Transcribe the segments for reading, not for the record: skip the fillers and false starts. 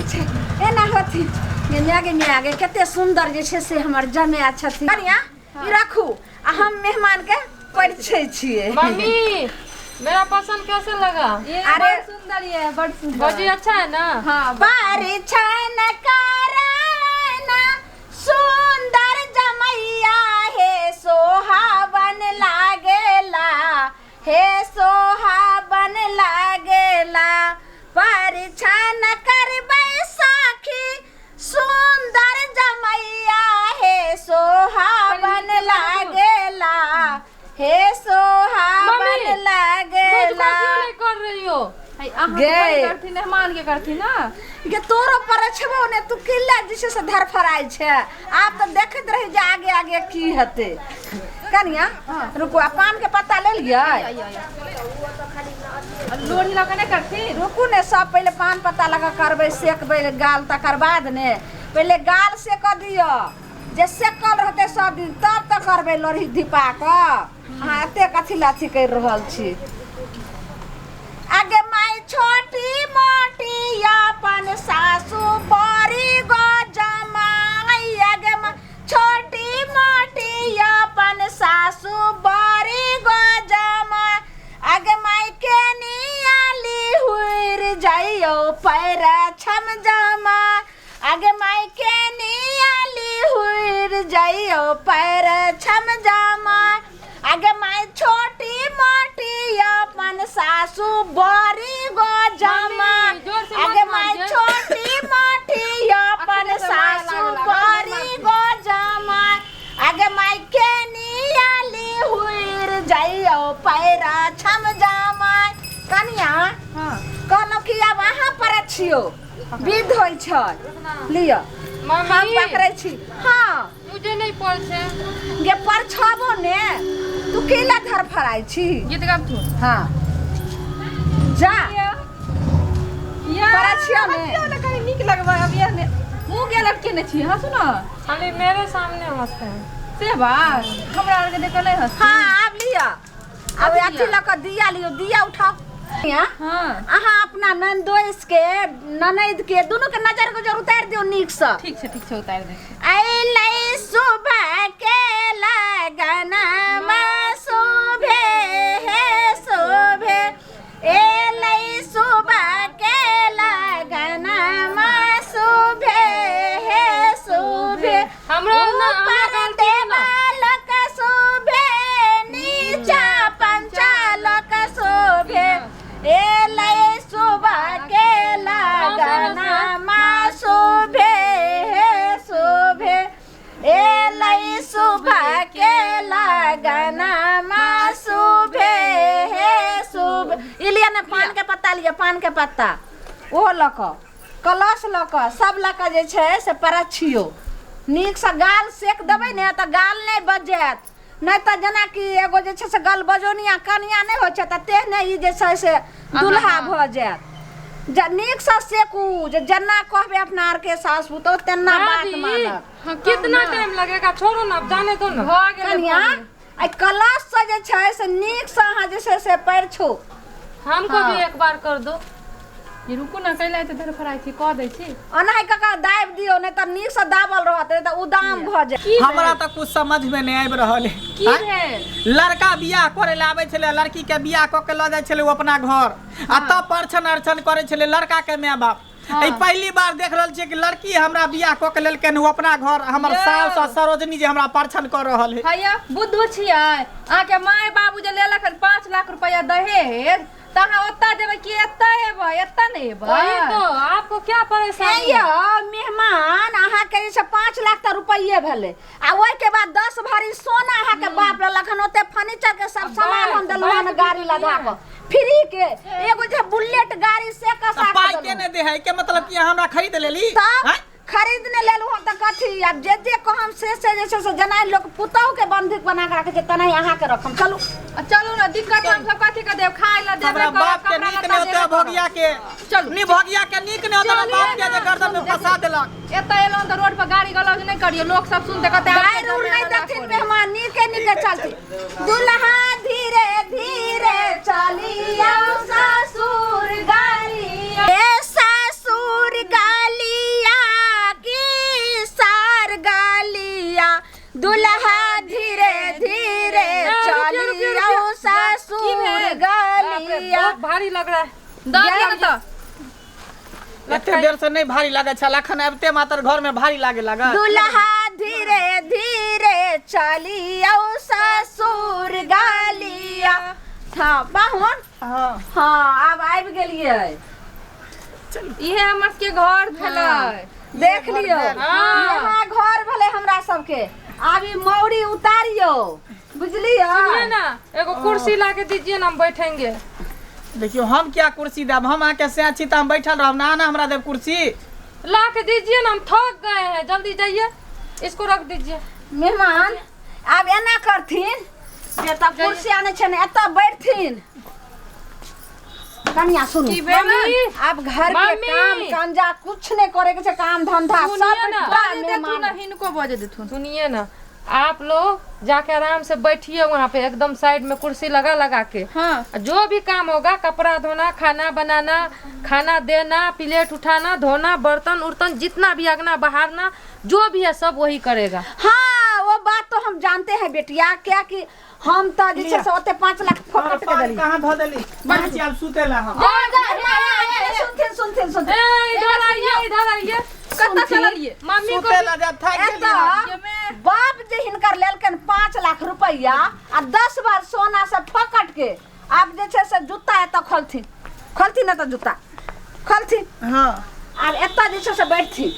ठीक छै एना होथिन। गे माय, गे माय, गे कते सुन्दर जे छै से हमर जमाय छथिन। कनिया, ई रखू आ हम मेहमान के परिछै छियै। मम्मी, मेरा पसंद कैसे लगा? ये अरे- बड़ सुंदर, ये बड़ सुंदर। भौजी, अच्छा है ना? हाँ। परिछन कराना सुंदर जमैया हे सोहावन लागेला, हे सोहावन लागेला। परिछन करबै सखी सुंदर जमैया हे सोहावन लागेला, हे सोहावन मम्मी, मुझको लागेला। क्यों नहीं कर रही हो? है, अहाँ गे। के करथिन, मेहमान के करथिन ना। गे तोरो पर छबो ने, तू किला जे छै से धरफड़ाइ छै। आब तऽ देखैत रही जे आगे आगे की हेतै। कनिया रुकू, आ पान के पत्ता ले लियै। लोढ़ी लऽ कऽ नहि करथिन? रुकू ने, सब पहिले पान पत्ता लऽ कऽ करबै, सेकबै गाल, तकर बाद ने। पहिले गाल सेकऽ दिअ, जे सेकल रहतै सब दिन तब तऽ करबै लोढ़ी धिपा कऽ। अहाँ एते कथी लए अथी करि रहल छी? आगे माय, छोटी मोटी अपन सासू बड़ी गो जमाई। आगे माय, छोटी मोटी अपन सासू बड़ी गो जमाई। आगे माय, के नियाली हुर जाइयो पैर छम जमा। आगे माय, के नियाली हुर जाइयो पैर छम जमा। आगे माय, छोटी मोटी अपन सासू बड़ी गो जमा। मम्मी, जोर से मत आगे माय, मारिए। छोटी मोटी अपन अखने से माया सासू लागल, अखने बड़ी गो जमा। आगे माय, के नियाली हुर जाइयो पैरा छम जमा। कनिया, हाँ। कहलहुँ कि आब अहाँ पर छियो, विध होइ छै, लिअ हम मम्मी, पकड़ै छी। हाँ। मुझे नहीं पड़ছে। गे परछबो ने, तू केला धरफड़ाइ छी? गीत गाबथु। हाँ, जा। या पढ़ै छियौ ने? हँसियौ ने कनी, नीक लगबै। अब यह ने मुँह के लटके ने छी, हँसू ने। खाली मेरे सामने हंसते हैं। से बात हमरा आरके देख कऽ नहि हँसती। हाँ, आब लिअ, आब आब अथी लिअ। लऽ कऽ दिया लियौ, दिया उठाउ। हाँ। अहाँ अपना ननदोइस के, ननैद के, दुनू के नजर गुजर उतारि दियौ नीकसँ। ठीक छै, ठीक छै, उतारि दै छी। अइलै सुबह के लगनमा शोभे हे शोभे। एलै सुबह के लगनमा शोभे हे शोभे। हमरो ना, हमरा ऊपर गलती है ना। देवालक शोभे, नीचा पंचालक शोभे। एलै सुबह के लगनमा शोभे हे शोभे। एलै सुबह के लगनमा शोभे हे शुभ। ई लिअ ने पान के पत्ता, लिअ पान के पत्ता। ओहो लऽ कऽ, कलश लऽ कऽ, सब लऽ कऽ जे छै से परछियौ नीकसँ। गाल सेक देबै ने तऽ गाल नहि बजायत, नहि तऽ जेनाकि एगो जे छै से गल बजौनिया कनिया नहि होइ छै, तऽ तेहने ई जे छै से दुल्हा भऽ जायत। जे नीकसँ सेकू, जे जेना कहबै अपना आरके सास पुतोह तेना बात भाभी, मानत। हाँ, कितना टाइम लगेगा? छोड़ो ना, अब जाने दो ना। भऽ गेलै। कनिया, एहि कलशसँ जे छै से नीकसँ अहाँ जे छै से परिछू। हमको हाँ। भी एक बार कर दो। ये रुकू ने, कैला एते धरफड़ाइ छी? कऽ दै छी। ओनाहि कऽ कऽ दाबि दियौ, नहि तऽ नीकसँ दाबल रहत, नहि तऽ उदाम भऽ जायत। हमरा तऽ कुछ समझ में नहीं आबि रहल है। की आँय? भेल? लड़का बियाह करे लए आबै छलै, लड़की के बियाह कऽ के लऽ जाइ छलै ओ अपना घर आ तब परछन अरछन करै छलै लड़का के माय बाप। एहि पहली बार देख रहल छियै कि लड़की हमरा बियाह कऽ के लेलकै ओ अपना घर, हमर यौ। सास आ सरोजनी जे हमरा परछन कऽ रहल है। हैया, बुद्धू छियै? अहाँके माय बाबू जे लेलक हन 5 लाख रुपया दहेज, तऽ अहाँ ओतऽ जेबै कि एतऽ एबै? एतऽ ने एबै। वही तो, आपको क्या परेशानी ए है? यौ मेहमान, अहाँके जे छै 5 लाख तऽ रुपैए भेलै आ ओहिके बाद 10 भरी सोना अहाँके बाप लेलक हन, ओते फर्नीचर के सब सामान हम देलहुँ हन, बाइक गाड़ी भी लगा लिए। कऽ फ्री के, एगो जे बुलेट गाड़ी से कसा तऽ कऽ पाइ के देलहुँ। नहि दे है के मतलब कि अहाँ हमरा खरीद लेली? तब आँय? खरीदने लेलहुँ हन तऽ कथी? आब जे जे कहम से से जे छै से, जेना लोक पुतहु के बंधक बना कऽ राखै छै तेनाही अहाँके रखम। चलू। आ चलू ने, दिक्कत हम सब कथी के देब? खाय लए देबे हमरा करब, बाप के कपड़ा नीक लत्ता नहि होते देबे करब। भोगिया के। चलू। नी भोगिया के नीक नहि होते, चलिए बाप के ना, जे गर्दन में फंसा देलक। एतऽ एलहुँ तऽ रोड पर गाड़ी गलौज नहि करियौ, लोक सब सुनते कहते गारि उर नहि देथिन मेहमान, नीके नीके चलती। दुल्हा धीरे धीरे चलिया, ससुर गाली, ए ससुर गाली। एते देर से नहीं भारी लागे छल, अखन आबिते मात्र घर में भारी लागे लागल। दुल्हा धीरे धीरे चलियो ससुर गालिया। हाँ पाहुन। हाँ हाँ आब आबि गेलियै। इहे हमर सबके घर भेलै। देख लियौ, यहाँ घर भेलै हमरा सबके। आब ई मौरी उतारियौ, बुझलियै? सुनिए ना, एगो कुर्सी ला के दीजिए ना, हम बैठेंगे। देखियो हम क्या कुर्सी देब, हम अहाँके सैं छी तऽ हम बैठल रहब ना, ना हमरा देब कुर्सी। ला के दीजिए ना, हम थक गए हैं, जल्दी जाइए, इसको रख दीजिए। मेहमान आब एना करथिन जे तब कुर्सी आनै छै ने, एतऽ बैठथिन। कनिया सुनू, की भेल? मम्मी, आब घर के मम्मी। काम कांजा कुछ नहीं करे के छै, काम धंधा सुनिए सब ना। बड़ा बाजे देथुन मेहमान। ना, हिनको बजे देथुन। सुनिए ना, आप लोग जाके आराम से बैठिए वहाँ पे, एकदम साइड में कुर्सी लगा लगा के। हाँ। जो भी काम होगा, कपड़ा धोना, खाना बनाना, खाना देना, प्लेट उठाना, धोना, बर्तन उर्तन जितना भी अगना बहारना जो भी है सब वही करेगा। हाँ वो बात तो हम जानते हैं बेटिया, क्या कि हम तो जे छै से ओते 5 लाख फोकट के पान देली। कहाँ धऽ देली? बाजी छी आब सुते ला हम। सुनथिन सुनथिन सुनथिन। ए, इधर आइए, इधर आइए। कतऽ चललियै? मम्मी को सुते ला जा, थाकि गेली हम। एतऽ बाप जे हिनकर लेलकनि 5 लाख रुपैआ आ 10 बार सोना से फकट के, आब जे छै से जूता एतऽ खोलथिन, खोलथिन एतऽ जूता खोलथिन। हाँ आब एतऽ जे छै से बैठथिन।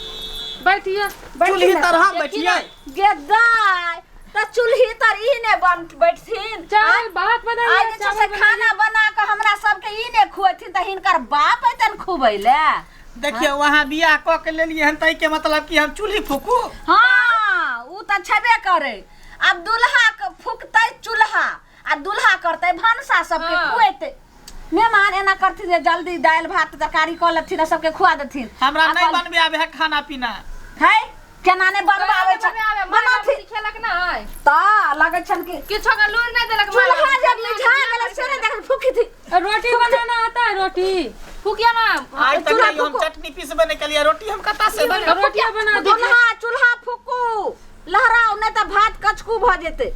बैठिए। चूल्ही तर हम बैठिए। गे दाय तऽ चूल्ही तर ई ने बन बैठथिन। चावल भात आइ बनाइए, जे छै से चावल। खाना बना कऽ हमरा सबके ई ने खुएथिन तऽ हिनकर बाप अयतनि खुबै लए। देखियौ वहाँ बियाह कऽ के लेलियै हन ताहिके मतलब कि हम चूल्ही फूकू? हाँ उ तऽ छेबे करे। आब दुल्हा के फूकतै चूल्हा आ दुल्हा करतै भनसा, सबके हाँ। खुएतै। मेहमान एना करथिन जे जल्दी दालि भात तरकारी कऽ लेथिन आ सबके खुआ देथिन। हमरा आ नहीं कहल- बनबे आबे है खाना पीना। है केना नहि बनबऽ आबै छै? बनाथि बनाथिन खेलक ना तऽ लगै छनि कि किछो के लूर नहि देलक। चूल्हा जे मिझा गेलै से नहि देखल फूकी थी। रोटी बनाना आता है? रोटी फूकिया ना। आइ तक चूल्हा कहियो हम फूकू। चटनी पिसबे नहि केलियै, रोटी हम कतऽ से बनेबै? रोटियां बना दीजिए। चूल्हा चूल्हा फूकू लहराउ, नहि तऽ भात कचकू भऽ जेतै।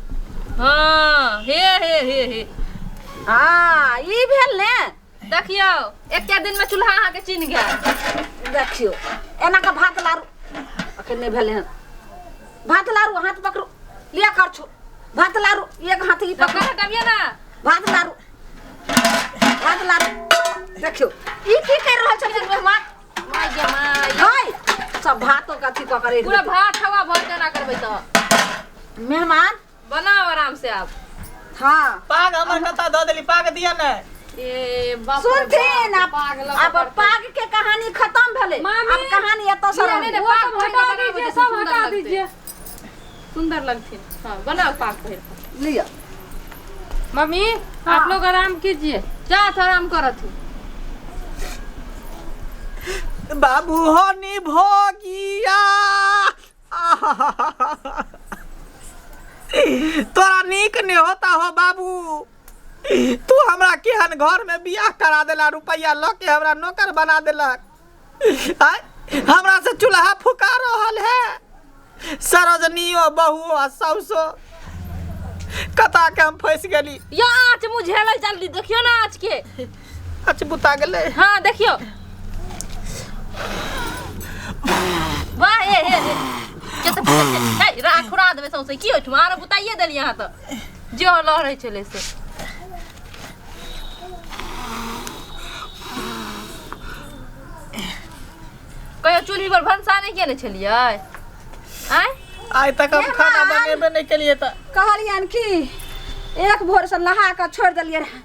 हाँ हे हे हे हे। हाँ ई भेल ने। देखियौ एके दिन में चूल्हा अहाँके चिन्ह गेल। देखियौ एना कऽ भात लारू, अखन नहि भेलै हन। भात लारू, हाथ पकड़ू, लिअ करछू, भात लारू, एक हाथ ई पकड़ू। हटाबियै ना। भात लारू, भात लारू। देखियौ ई की करि रहल छथिन मेहमान? My गे my. है सब भातो के अथी कऽ के राखि पूरा देतै। भात हवा भऽ जेना करबै तऽ। मेहमान बनाओ आराम से आब। हाँ पाग हमर कतऽ धऽ देली? पाग दिअ ने। ए बाप रे सुनथिन बाप, आब पाग लऽ आब कऽ करतै। पाग के कहानी खत्म भेलै। मामी, आब कहानी एतऽ से नहीं, रहलै। नहीं, वो पाग सब पहिर हटा कऽ बनाबै दीजिए, तऽ सब सुन्दर हटा लगतै। दीजिए। सुंदर लगथिन। हाँ बनाओ पाग पहिर कऽ। लिअ मम्मी आप लोग आराम कीजिए। जा तो आराम करथु। बाबू होनी भोगिया, तोरा नीक नहीं होता हो बाबू। तू हमरा केहन घर में बियाह करा देला, रुपया लऽ के हमरा नौकर बना देलक। आय हमरा से चूल्हा फुका रहल है। सरोजनियो बहुओ आ साउसो कता के हम फंस गेली। यो आँच मुँह झेलै जल्दी, देखियौ ना आँच के। अच्छा बुता गेलै। हाँ देखियौ। वाह हे हे हे के तऽ हे राख उड़ा देबै सौंसे। की ओहिठुमा आरो बुताइए देलियै अहाँ तऽ जे लहरै छलै से। कहियो चूल्ही पर भनसा नहि केने छलियै? आँय आइ तक हम खाना बनेबे नहि केलियै तऽ। कहलियनि कि एक भोरसँ नहा कऽ छोड़ि देलियै रहए।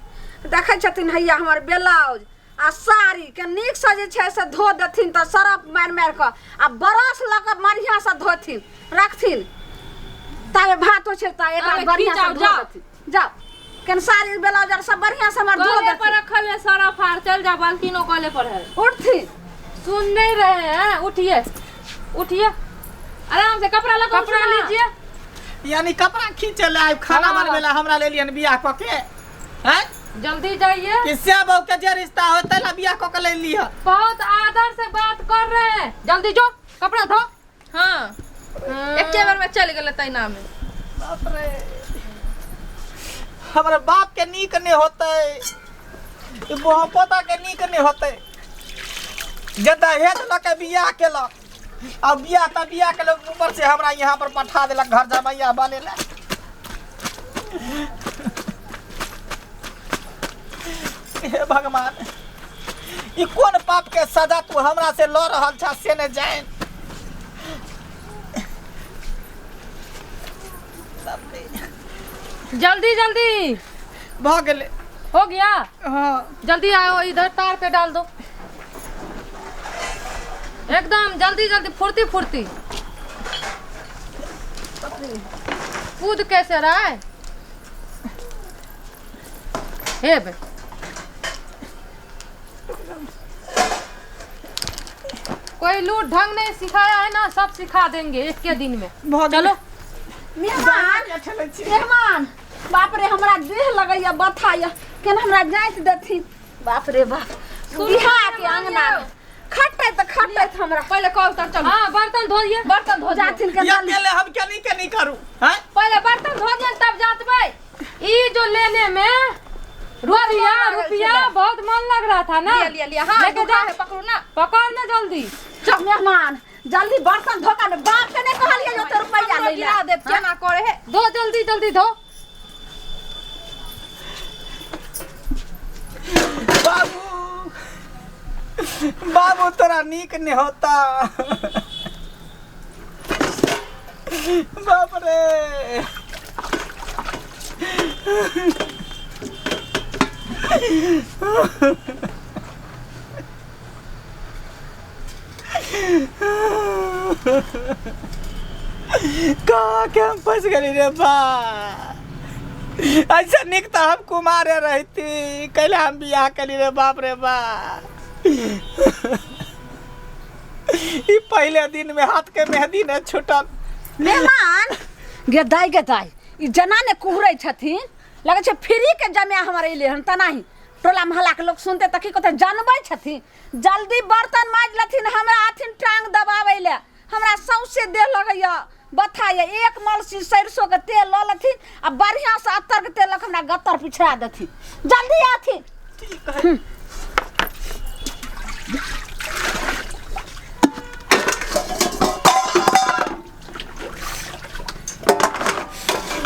देखै छथिन हैया हमर ब्लाउज आ साड़ी के नीकसँ जे छै से धो देथिन तऽ सरफ मारि मारि कऽ आ ब्रश लऽ कऽ बढ़िआँसँ धोथिन रखथिन, ताबे भातो छै तऽ एकरा ताबे बढ़िआँसँ खींचाउ, धो जाउ। देथिन। जाउ केन साड़ी ब्लाउज आर सब बढ़िआँसँ हमर धो कले पर देथिन। रखल है सरफ आर, चल जा बाल्टीनो कले पर है। उठथिन। सुन नहीं रहे हैं, उठिए उठिए आराम से कपड़ा लगा, कपड़ा लीजिए। यानी कपड़ा खींचे ला आबि खाना हाँ। बनबे ला हमरा लेलियन बियाह कऽ के। हैं जल्दी जाइए। कि से बहू के जे रिश्ता होतै ला बियाह कऽ के ले लिह। बहुत आदर से बात कर रहे हैं, जल्दी जो कपड़ा धो। हाँ एके बार में चल गेलै तैना में। बाप रे हमरा बाप के नीक नहीं होतै, ई बहु पोता के नीक नहीं होतै। जे दहेज लऽ के बियाह केलक आ बियाह तऽ बियाह केलक, ऊपर से हमरा यहाँ पर पठा देलक घर जमैया बने ला। हे भगवान, ई कोन पाप के सजा तू हमरा से लऽ रहल छा से ने जान। जल्दी जल्दी। भऽ गेलै। हो गया? हाँ। जल्दी आओ, इधर तार पे डाल दो एकदम जल्दी जल्दी, फुर्ती फुर्ती। कूद कैसे रहा है? हे बे, कोई लूट ढंग नहीं सिखाया है ना, सब सिखा देंगे एक के दिन में। भऽ गेलै। चलो। मेहमान, ठेलै छी। मेहमान, बाप रे, हमरा देह लगैया बथाया, केना हमरा जाइत देथिन। बाप रे बाप, बिहा के अंगना में खटैत खटैत हमरा। पहिले कहू तब चलू। हाँ, बर्तन धोइए, बर्तन धो दियौ। जाथिन के या अकेले हम केनी केनी करू हैं? पहिले बर्तन धो दियौ तब जातबै। ई जो लेने में रुपया मन लागल रुपया छलै। बहुत मन लग रहा था ना। लिया लिया लिया, हाँ लेके दुखा जा। है, पकड़ू ना। पकड़ ना जल्दी। चल मेहमान, जल्दी बर्तन धोका ने, बाप के नहीं कहलियै ओते रुपैया हमरो लै गिरा लए। देब, केना करे है। धो जल्दी जल्दी धो। बाबू बाबू, तोरा नीक नहीं होता। बाप रे, कहाँ के हम फंस गेली रे बा। ऐसा निक तो हम कुमारे रहती, कैला हम बियाह करी रे। बाप रे बा, ई पहले दिन में हाथ के मेहंदी ने छूटल। मेहमान, गे दाइ, गे दाइ, ई जना ने कुहरै छथिन, लगै छै फ्री के जमाय हमर अयलै हन। तेनाही टोला मोहल्ला के लोक सुनते तऽ की कहतै? जानबै छथिन। जल्दी बर्तन माजि लेथिन, हमरा अथिन टांग दबाबै लए। हमरा सौंसे देह लगैया बथाया। एक मलसी सरिसों के तेल लऽ लेथिन आ बढ़िआँ से अत्तर के तेल लऽ कऽ हमरा गत्तर पिछड़ा देथिन। जल्दी आथिन। ठीक है।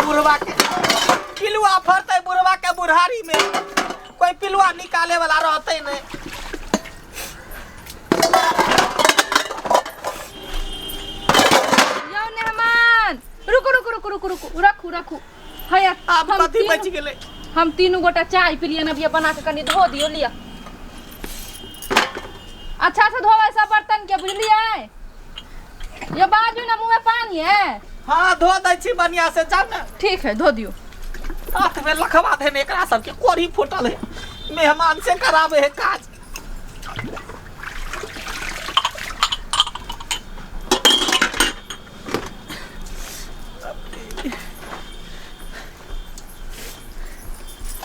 बुढ़वा के पिलुआ फरतै, बुढ़वा के बुढ़ारी में कोई पिलुआ निकाले वाला रहतै नहीं। यौ मेहमान, रुकू रुकू रुकू रुकू रुकू, रखू रखू। हैया। आब हम कथी बचि गेलै? हम तीनू गोटा चाय पी लियै, अभी बना के कनि धो दियौ। लिअ, अच्छा से धोबै सब बर्तन के, बुझलियै? ये बाजू ना, मुँह में पानी है। हाँ, धो दै छी बढ़िया से, जा ने। ठीक है, धो दियौ। हाथ में लखवा देने एकरा सबके, कोढ़ी फूटल है, मेहमान से कराबे है काज।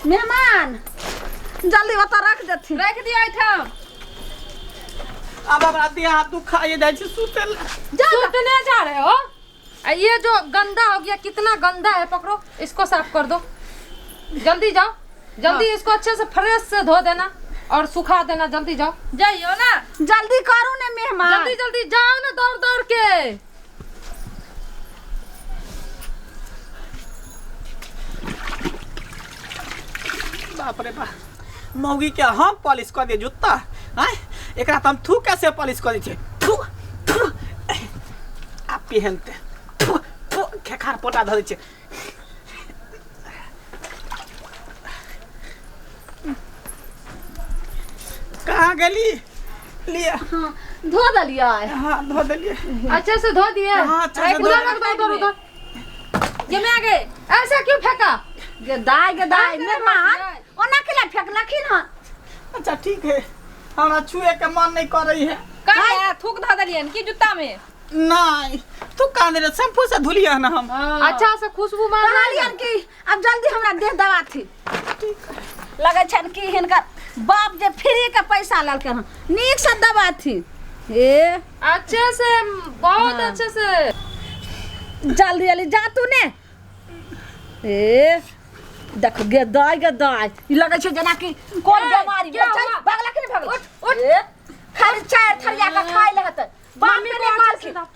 मेहमान, जल्दी ओतऽ रख देथिन। रख दियौ एहिठाम। अब हमरा देह हाथ दुखाए जाइ छै, सुते ला। सुतने जा रहे हो? आ ये जो गंदा हो गया, कितना गंदा है, पकड़ो इसको, साफ कर दो। जल्दी जाओ जल्दी। इसको अच्छे से फ्रेश से धो देना और सुखा देना। जल्दी जाओ। जाइयो ना। जल्दी करू ने मेहमान। जल्दी जल्दी जाओ ना, दौड़ दौड़ के। बाप रे बाप, मौगी के हम पॉलिश कऽ दिए जूता आँय? एकरा तऽ हम थू कैसे पॉलिश कऽ दै छियै, थू थू, आ पहनते थू थू खेखार पोटा धऽ दै छियै। कहाँ गेली? लिअ। हाँ, धो देलियै? हाँ, धो देलियै। अच्छे से धो दिए? हाँ, अच्छे से धो। उधर रख दो, उधर उधर। ये में आ गए। ऐसा क्यों फेंका? गे दाइ, गे दाइ, दाइ, मेहमान, दाइ। ओना केला फेकलखिन हन? अच्छा ठीक है, हमरा छुए के मन नहीं करै है। कहे थूक धऽ देलियनि की जूता में? नहीं, तू कहाँ दे? शैम्पू से धुलिए ना हम। अच्छा से खुशबू मार रहा है। कहलियन कि आब जल्दी हमरा देह दबाथिन। लगै छनि कि हिनकर बाप जे फ्री के पैसा लेलकै हन। नीक से दबाथिन ए। अच्छे से, बहुत अच्छे से। जल्दी जल्दी जा तू ने। ए देखो गे दाइ, गे दाइ, ई लगै छै जेनाकि कोन ए, बेमारी क्या भेल छै। हुआ? भगला कि नहि भगला? उठ, उठ। ए, खाली चारि थरिया के खाइ ले हेतै। बाप मम्मी के को नहि अच्छा से कहलखिन। दाम।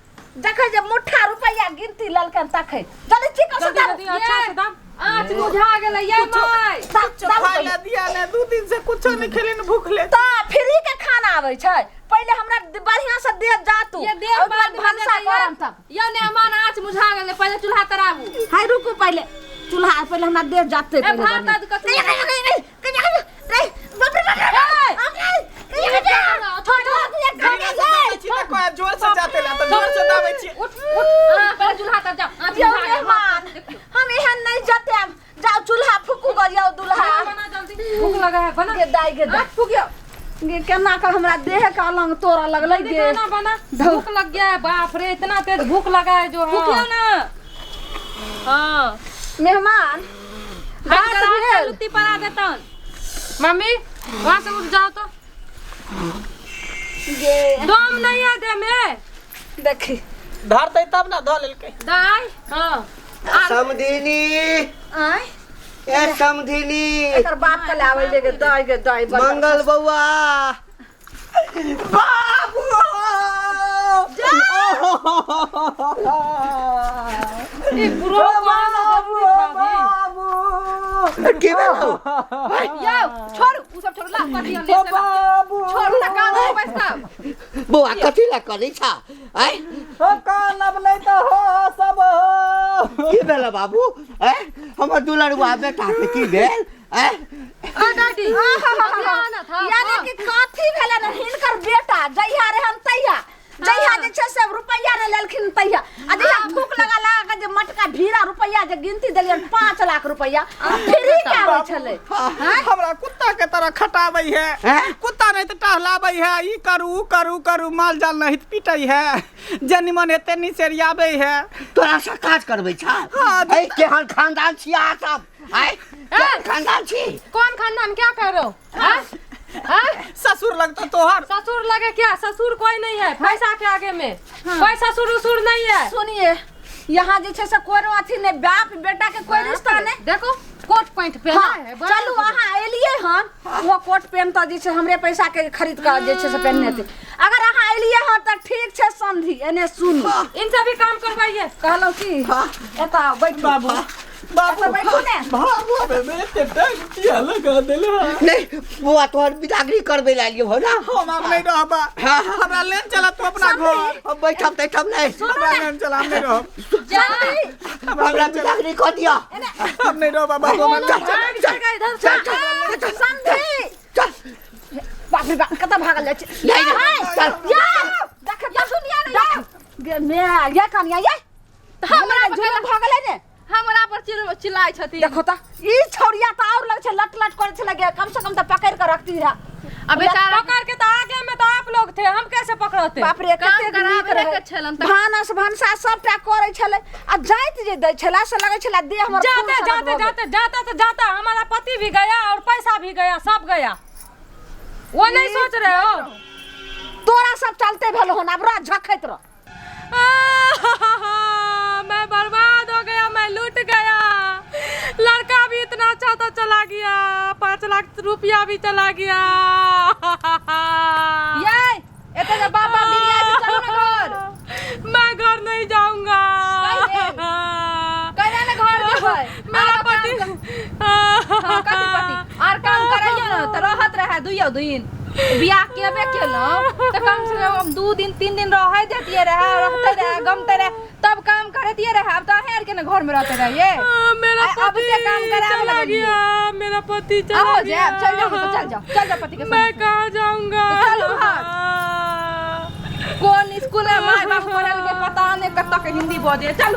जखन जे मुट्ठा रुपैआ गिनती ललकन तखन जल्दी चिकन से जल्दी जल्दी अच्छा से दाम। आँच बुझा गेलै ये माय। कुछो खाय ला दिया ने, 2 दिन से कुछो नहीं खेले ने, भूख ले। तऽ फ्री के खाना आबै छै, पहिले हमरा बढ़िया से दे जा तू। ये देह ओहिके बाद बाद में भनसा देतै, करम तब। यो मेहमान आँच बुझा गेलै, पहिले चूल्हा तराबू। हाय रुकू, पहिले चूल्हा पहिले हमरा दे जाते। ए, भात आद कथी? नहीं नहीं नहीं नहीं नहीं नहीं, बाप रे बाप रे, बाप रे, नहीं, नहीं, नहीं, छोड़ छोड़, ये खाना दाबै छी तऽ कोई जोर से जाते ला तऽ जोर से दाबै छी। उठ उठ, हाँ, पहिले चूल्हा तर जाओ, आँच यौ बुझा गेल। मेहमान, हम एहन नहीं जतेब। जाओ चूल्हा फूकू गो यौ दुल्हा। बना जल्दी, भूख लगा है, बना। गे दाई गे दाई। आँच फूकियो। गे केना के हमरा देह के अलंग तोड़ा लगलै जल्दी गे। खाना बना, भूख लग गया है। बाप रे, इतना तेज भूख लगा है जो। फूकियो ना। हाँ। मेहमान, भात भात भेल? लुत्ती पड़ा देतन। मम्मी, वहाँ से उठ जाओ तो। गे दम नहीं है देह में। देखी धरतै तब ना, धऽ लेलकै। दाई, हाँ। समधिनी। आय। ए समधिनी। एकर बाप के लाबै ले गे दाई, गे दाई बड़। मंगल बौआ। बाबू। ये बुढ़ो कौन है? बाबू। की भेल हौ? यौ छोड़ू, उ सब छोड़ू, ला कथी ले से ला। बाबू। छोड़ू ना, गाँव में पैसा। बौआ, कथी ला करै छ आय? हो कान अब नहीं तो हो सब हो। की भेल बाबू? आय, हमर दुलरुआ बेटा के की भेल आय? ओ दादी, अभी आना था। यानी कि कथी भेलन हिनकर बेटा, जहिया रहन तहिया, जहिया जे छै से रुपैआ ने लेलखिन तहिया, आ जहिया थूक लगा लगा के जे मटका भीड़ा रुपैआ जे गिनती देलियन, 5 लाख रुपैआ फ्री के आबै छलै। हमरा कुत्ता के तरह खटाबै है। हैं? कुत्ता नहीं तो टहलाबै है, ई करू ऊ करू करू, माल जाल नहीं तऽ पीटै है, जे निमन हेतै नी सेरियाबै है। तोरा से काज करबै छ? हाँ। ऐ केहन खानदान छी अहाँ सब आय? केहन खानदान छी? कौन खानदान, क्या कह रहे हो? हाँ? हाँ? ससुर लगता तोहर। ससुर लगे क्या? ससुर कोई नहीं है पैसा के आगे में, कोई ससुर उसुर नहीं है। सुनिए, यहाँ जे छै से कोनो अथी नहि, बाप बेटा के कोई रिश्ता नहि। देखो, कोट पैंट पहना हाँ, है बड़ा। चलू, अहाँ एलियै हन, वो कोट पैंट तऽ जे छै हमरे पैसा के खरीद कऽ जे छै से पहिनने हेतै। अगर अहाँ एलियै हन तऽ ठीक छै। समधी, एने सुनू। इनसे भी काम करवाइए। कहलहुँ की, एतऽ आउ, बैठू। बाबू, बाबू। एतऽ बैठू ने। बाबू, हमे एते टाइम किया लगा देले? नहीं बौआ, तोहर बिदागरी करबै ला एलियौ हो ना। हम आब नहीं रहबा। हाँ। हमरा लेन चला तू अपना घर। हम बैठब तैठब नहीं। हमरा लेन चला, हम नहीं रहब। हमरा बिदागरी कऽ दिअ। हम नहीं रहबा बाबू, हमरा दोनों भाग जाएगा इधर से। समधी। चल। बाप रे बाप, कतऽ भागल जाइ छै? नहीं, नहीं, चल। यार देख, देख, सुनिया ने, गे मे ये कनिया, ये हमरा झूला भागल ने। हमरा पर चिल्लाइ छथिन। देखो तऽ ई छौड़िया तऽ और लग छै, लट लट करै छलै गे। कम से कम तऽ पकड़ के रखती रहे। आ बेचारा पकड़ के तो आगे में तो आप लोग थे, हम कैसे पकड़ते? बाप रे, काम कतेक कराबे नीक रहै। के छलन तऽ- भानस भनसा सबटा करै छलै आ जाइत जे दै छलै से लगै छलै देह हमर खून जाते सनक जाते भऽ गेल। जाते जाता तो जाता, हमारा पति भी गया और पैसा भी गया, सब गया। वो नहीं सोच रहे हो। तोरा सब चलते भेल होन, आब रह, झखैत रह। मैं बर्बाद हो गया, मैं लूट गया। लड़का भी इतना अच्छा तो चला गया, 5 लाख रुपया भी चला गया। ये एते जे बाप बाप बिरिया छै, चलू ना घर। मैं घर नहीं जाऊंगा। कहिया ने घर जेबै? मेरा पति हाँ, कथी पति आर काम करैयो ने तऽ रहत रहे दुइयो दिन। बियाह केबे केलहुँ तऽ कम से कम 2 दिन 3 दिन रहै देतियै रहे, रहते रहे, गमते रहे, तब काम करतियै रहे। आब तऽ अहें आरके ने घर में रहते रहियै। मेरा अब पति से काम करावे चला लगलियै। गया, मेरा पति चला आओ गया। जायब, चल जाओ तऽ चल जाओ, चल जाओ पति के संग। मैं कहाँ जाऊंगा? तो चलू हाथ। कोन स्कूल में माय बाप पढ़ल के पता नहि, कतऽ के हिंदी बजे। चलू।